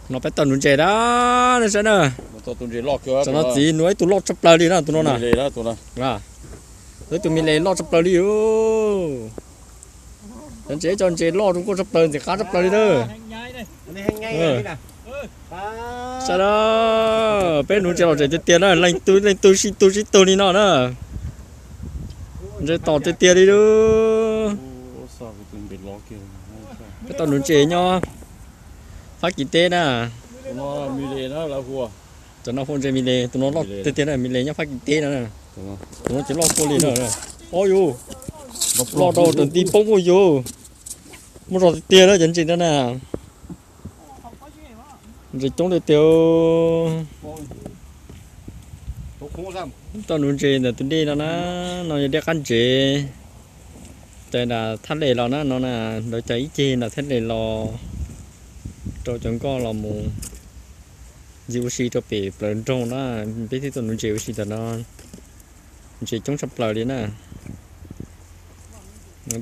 No peb tau nuv ntses na, nej saib na. Tam no txiv nuv ib tug loj tshaj plaws li na, tus no na. Ib tug mi le loj tshaj plaws li. Cov ntses, cov ntses loj zoo nkauj tshaj plaws, ntxim qab tshaj plaws li na. Saib na, peb nuv ntses lom zem tiag tiag na, leej twg leej twg sib tug sib tug li no na. Ntses tom tiag tiag li lub. Peb tau nuv ntses nyob Fab Kis teb na. Cov no hu ntses mi le, tus no loj tiag tiag na, mi le nyob Fab Kis teb no. Tus no ces loj kua li na. Ob yus, loj rau tus nti poob ua yus. Muaj zog tiag tiag na cov ntses no na. Ntses coob tiag tiag. Tau nuv ntses ntawm tus dej no na, no yog dej qab ntsev. Cov nram Thaj Les los na no na, lawv cov ib ceg nram Thaj Les los rau cov nkoj los mus ntxiv ua si rau pem plawv nroog na, peb thiaj tau nuv ntses ua si ntawm no. Ntses coob tshaj plaws li na.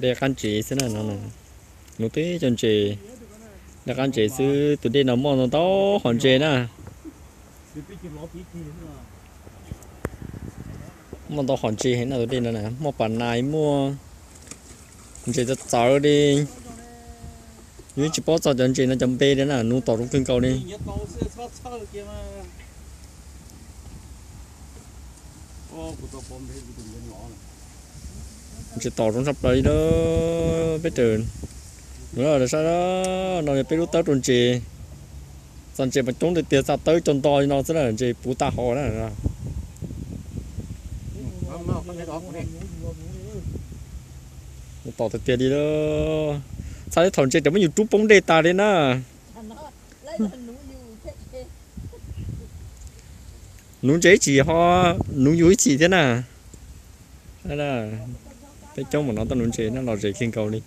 Dej qab ntsev xwb na no. Nuv teb cov ntses, dej qab ntsev xwb, tus dej no muaj ntau ntau hom ntses na. Muaj ntau hom ntses heev na tus dej no na, muaj pas nais, muaj ntses txawv txawv li. Yus tsis paub txog cov ntses no cov npe li na, nuv tom zoo kawg nkaus li. Ntses tom zoo tshaj plaws li na, peb raws. Saib no yog peb lub tawb rau ntses. Txog ntses mas coob tiag tiag, txog tawb cov nto li no xwb na, ntses puv tag hauv na. Tom tiag tiag li. Txhaj li thaum ntses ces muab yus rub poob dej tas li na. Nuv ntses ib chim ho nuv yus ib chim thiab na. Peb coob mus no tau nuv ntses no lom zem kawg nkaus li.